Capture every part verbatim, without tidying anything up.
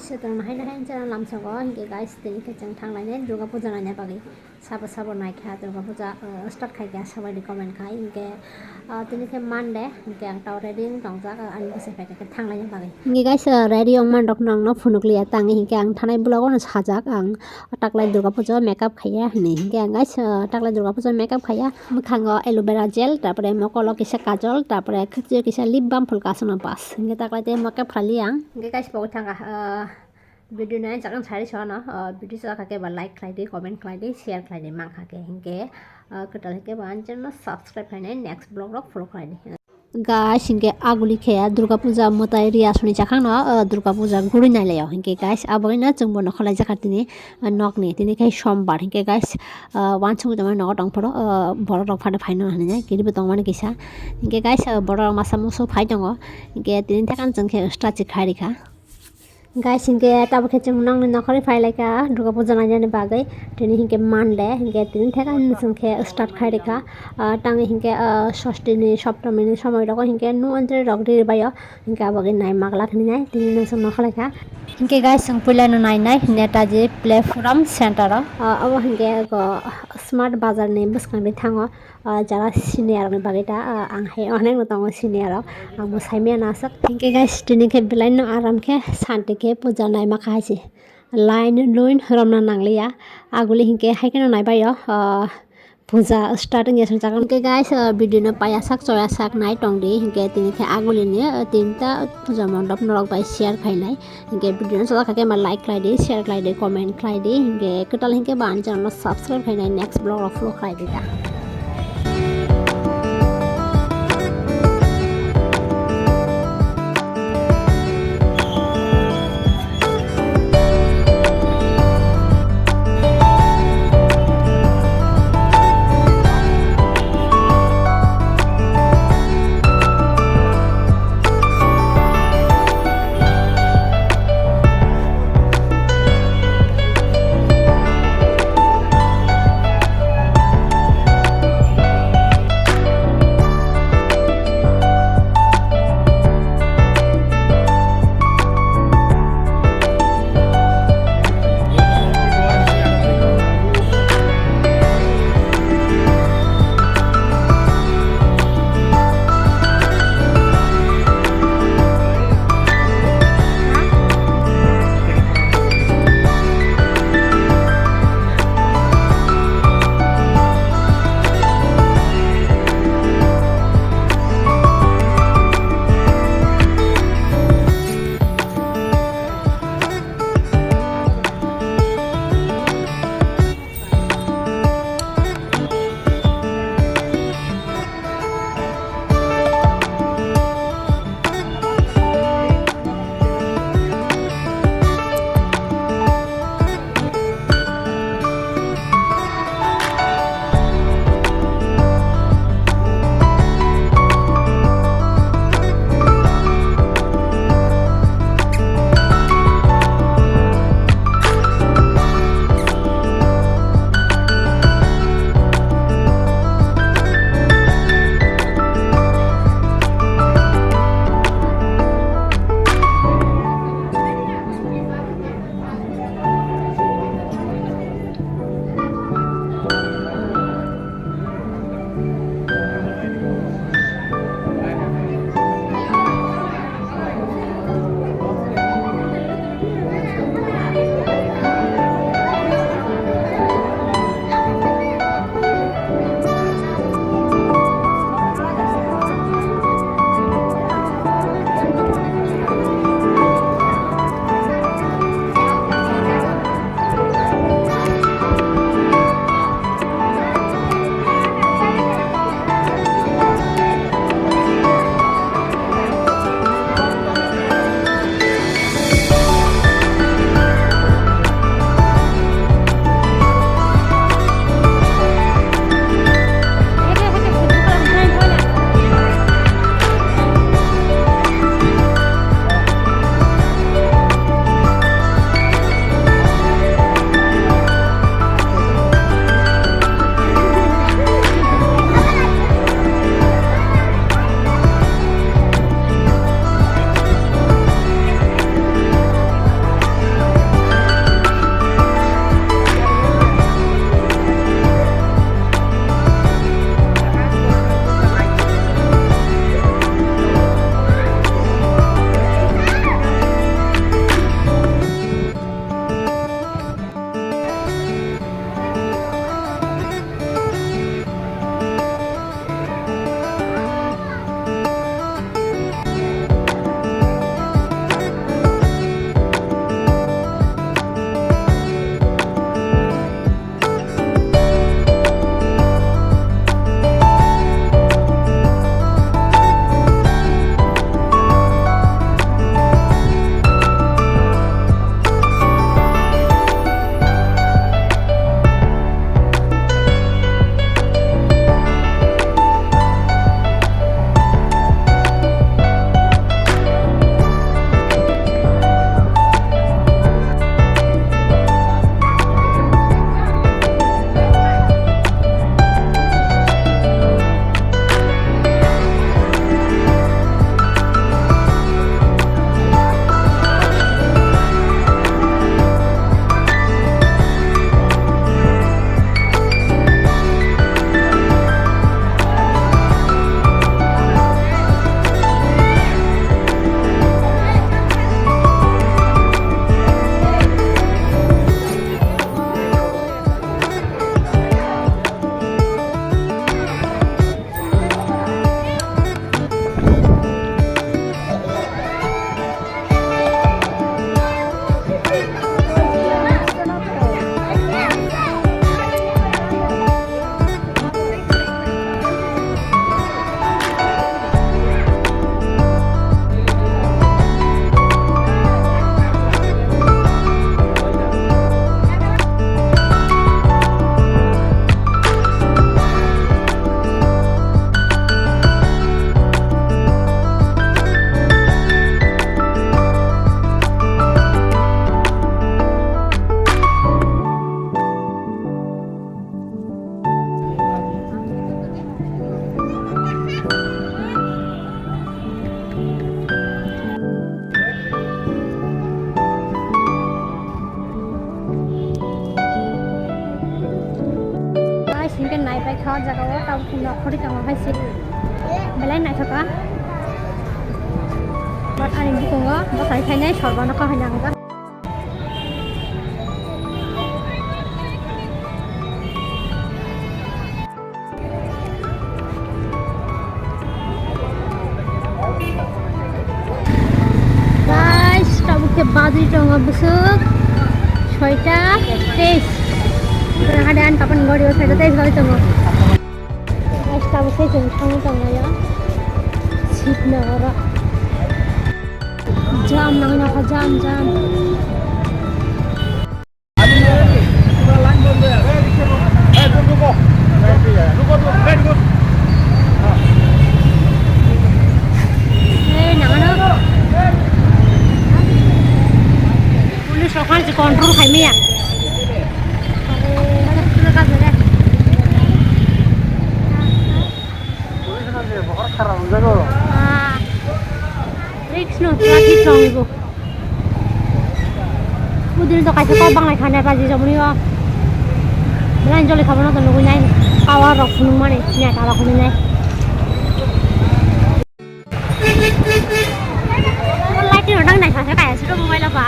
Swtwng nahai nahai channel lamsogo, hinkhe guys, tini khe chwng thanglainai Durga Puja naina bagwi. Sabo sabo naikha Durga Puja, uh, start khaikha, sabaidi comment khai, hinkhe, uh, tini khe Monday, hinkhe ang tao ready wng tongjak, uh, ani bwsai phaikha khe thanglaina bagwi. Hinkhe guys, uh, ready wng mandok nangno phunukliya tangwi, hinkhe ang thanai vlog-o no sajak ang. Taklai Durga Puja makeup khaiya hinwi hinkhe ang guys, uh, taklai Durga Puja makeup khaiya. Mwkhango aloe vera gel, tarpore mokolo kisa kajol, tarpore khwchwio kisa lip balm phulka aswkno bas. Hinkhe taklai tei makeup khaili ang. Hinkhe guys, bo thangkha, uh, video nai chakang sari sono, uh, video chakha khe ba like khlai di, comment khlai di, share khlai di, mankha khe hinkhe, uh, kwtal hinkhe ba ang channel no subscribe khlainai next vlog rok follow khlai di. Guys, hinkhe aguli khe Durga Puja mwtai riyasoni chakhangno, uh, Durga Puja guri nailaio. Hinkhe guys, aboino chwngbo nokholai jakha tini, uh, nokni. Tini khe sombar. Hinkhe guys, uh, wansugwi tongmani nogo tongphuru, uh, borok rok phano phaino hinwi kiribo tongmani kisa. Hinkhe guys, uh, borok rok masa musu phai tongo. Hinkhe tini thekang chwng khe start se khai rikha. Guys, hinkhe tabuk khe chwng nokni nokhorwi phailaikha Durga Puja nainani bagwi. Tini hinkhe Monday, hinkhe tini theka hinwi chwng khe start khai rikha. Ah, tangwi hinkhe, ah, Sostini, Soptomini somoi rogo hinkhe nu antre rok ri baio. Hinkhe abo khe nai maglak hinwi nai, tini no chwng nokhorlaikha. Hinkhe guys, chwng puilano nainai Netaji Platform Center o. Ah, abo hinkhe go Smart Bazar ni bwskang ri thango. Ah, jara senior rokni bagwi ta, ah, ang hai onek no tongo senior rok, ang bo saimaya no aswk. Hinkhe guys, tini khe belai no aram khe santi khe puja naima kha hai se. Line luin romna nangliya, aguli hinkhe hai kheno naibaio, ah, puja start wngya song chakang. Hinkhe guys, ah, video no paiya sak choya sak nai tongdi, hinkhe tini khe aguli ni, ah, tinta puja mondop norok bai share khainai. Hinkhe video no chajak kha khe ma like khlai di, share khlai di, comment khlai di. Hinkhe kwtal hinkhe ba ani channel no subscribe khainai next vlog rok follow khlai di ta. Hingke naipaikha o jaga o, tabuk nokhorwi tongo hai se. Belai naithoka. But ani bukungo bwsai phainai sorbo nokha hai nangjak. Guys, tabuk khe bajwi tongo bwswk soita teis. Hade ani kapan gori o soita teis bajwi tongo. Guys, tabuk khe chwng thangwi tonglaio Shibnagoro. Jam nangna kha, jam, jam. Police rok phano control khai maya. Ah, risk no, traffic no ibo. Udin to kaisa kok banglai thani raji jaboni o. Belai joli khabana to nugui nai. Power rok phunuk mani, neta rok phunuk nai. Light ni rodang nai thangkhe kaya siro mobile o ba.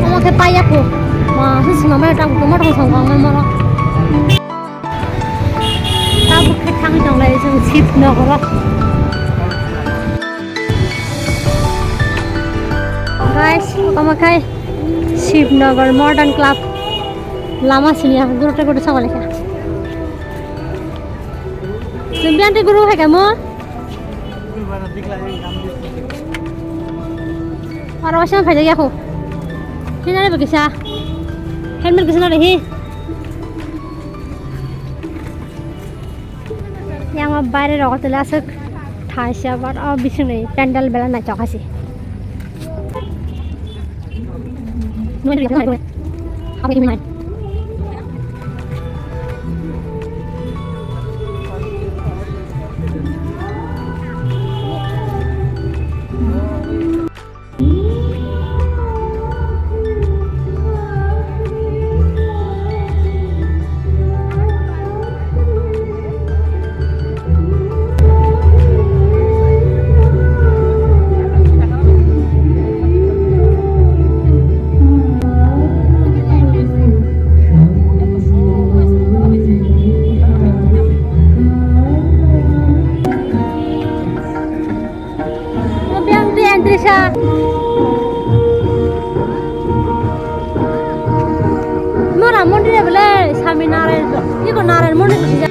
Omo khe paiya kho. Ma, se sima mai ta, tongma tong song kang mai moro. Tabuk khe thangwi tonglai chwng Shibnagoro. Guys, omo khai Shibnagar Modern Club. Lama sini ya, guru te guru sago lekha. Sumbiyan te guru hai kamo. Aro waisa phai ya kho. Kina re kisa. Helmet kisa na re hi. Yang o baire rogo tele aswk thaisa bar o bisingni pandal bela naithok hai se. Obiang di entry sa. Mora mondir bole sami Narayan, iko Narayan mondir sija.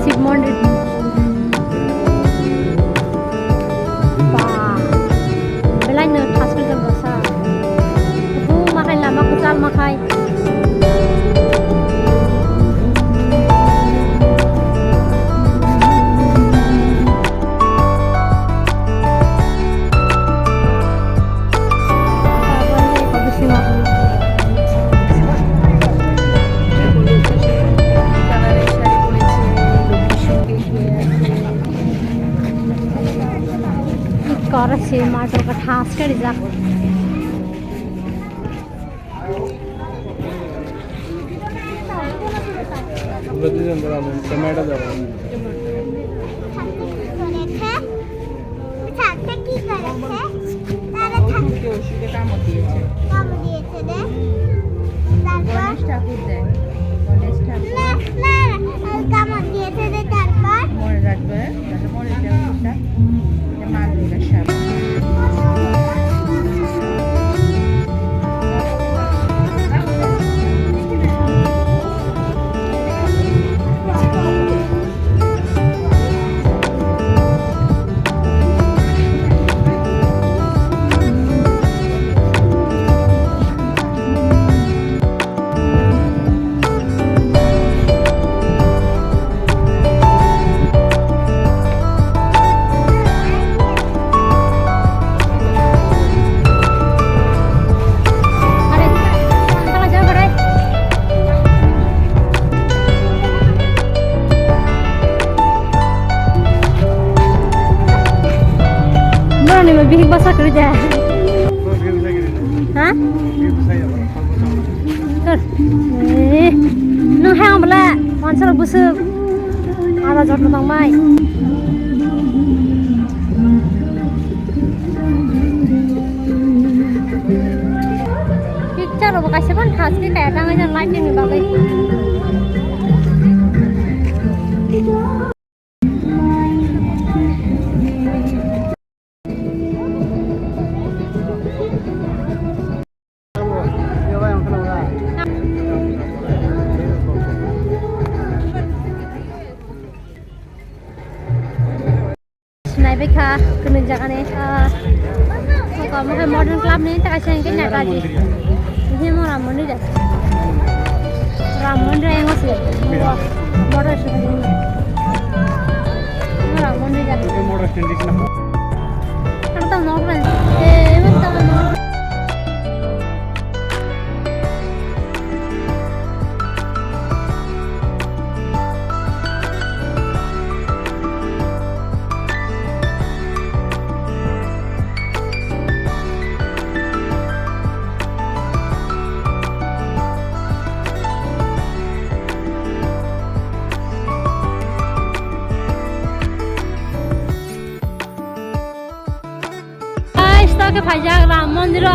Shiv mondir. Ba, belai no thaswi tong bwsa. Bo makhai lama kwchal makhai. Kora se mator ka thas ka rijak. Tomato jabo. আচ্ছা, আচ্ছা, কি করেছে? তারা থা-, ওষুধে কামড় দিয়েছে। কামড় দিয়েছে রে। তারপর? গণেশ ঠাকুর দেয়। গণেশ ঠাকুর। না, না, না, কামড় দিয়েছে রে, তারপর? মনে রাখবে, তাহলে মনে রাখবে ওষুধটা। এটা মা দুর্গার সাপ। Bihik basa kwrwi de. Ha? Kar. Eh, nwng hai ang bwla wansa rok bwswk ada jotno tongmai. Picture rok bo kaisa ban thas khe kaya tangwi lighting ni bagwi. Sinai bai kha kwnwi jaga ni, ah, omo khe modern club ni, ta kaisa hwnkhe Netaji. Himo Ram Mandir. Ram Mandir ayang o se. Motor stand. Ram Mandir jaga. Motor stand di sini. Ang tamo normal. Eh, emang tamo normal. Guys, to khe phaijak Ram Mondir o.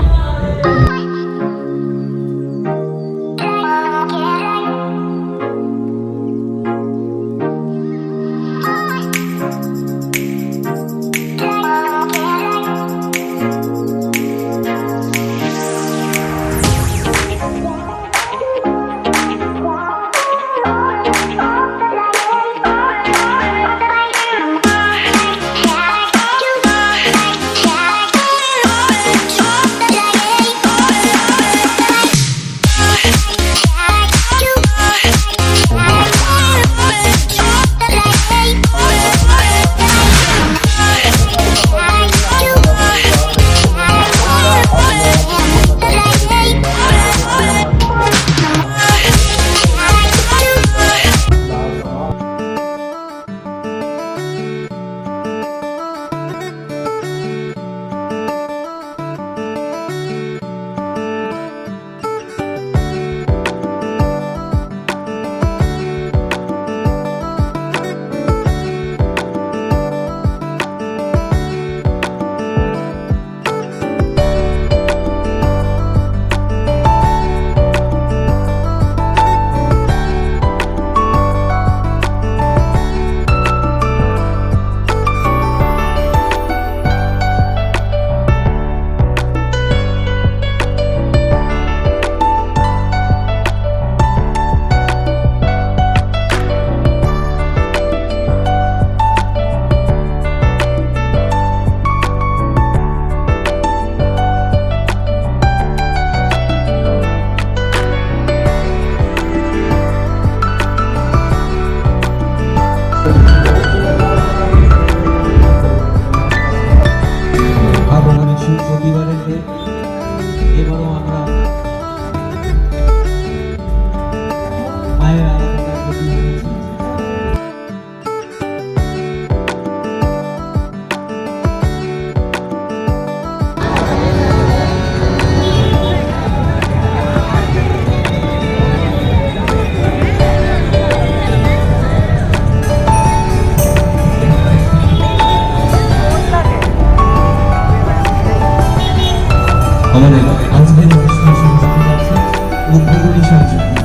আগমনের শুভ দিবানিতে এবারও আমরা মায়ের আরাধনায় ব্রতী হয়েছি। আমাদের আজকের অনুষ্ঠান শুরু হতে যাচ্ছে উদ্বোধনী সংযুক্তি।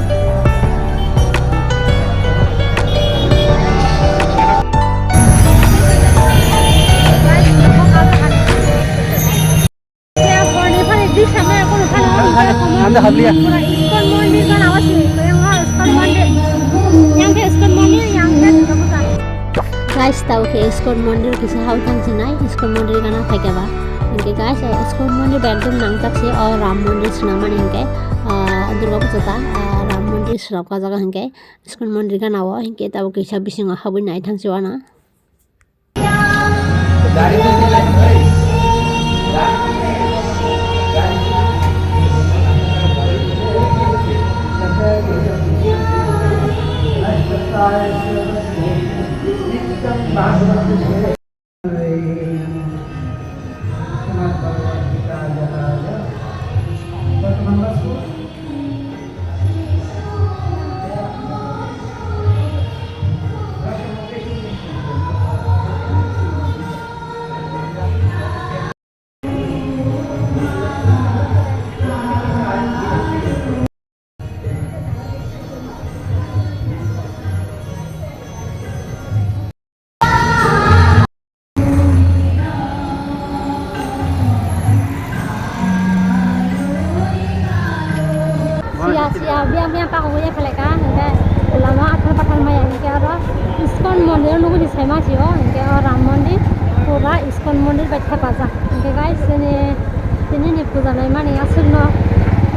Guys, tao khe ISKCON mondir kisa hao thang sinai, ISKCON mondir gana phaikha ba. Hinkhe guys, o ISKCON mondir ba ekdom nangjak se o Ram mondir swnamani hinkhe, ah, Durga puja ta, ah, Ram mondir swnam ka jaga hinkhe. ISKCON mondir gana o hinkhe tabuk kisa bisingo habwi nai thang se uana. Siya, siya, biyang, biyang pakogwi ya khlaika, hwnkhe lama athar pathar maya, hwnkhe oro ISKCON mondir nugwi saima sio, hwnkhe o Ram mondir pura ISKCON mondir bai thepajak. Hwnkhe guys, chini, tini ni puja naimani aswkno,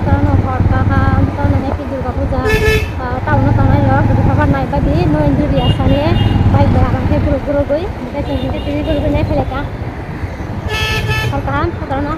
tono hor kaham, tono happy Durga puja, ah, town o tongnai rok, bwkha barnai badi, no injuri asani, bike bai arang khe guruk gurugwi, hwnkhe chwng hwnkhe tini gurugwi nai khlaika. Hor kaham, tono.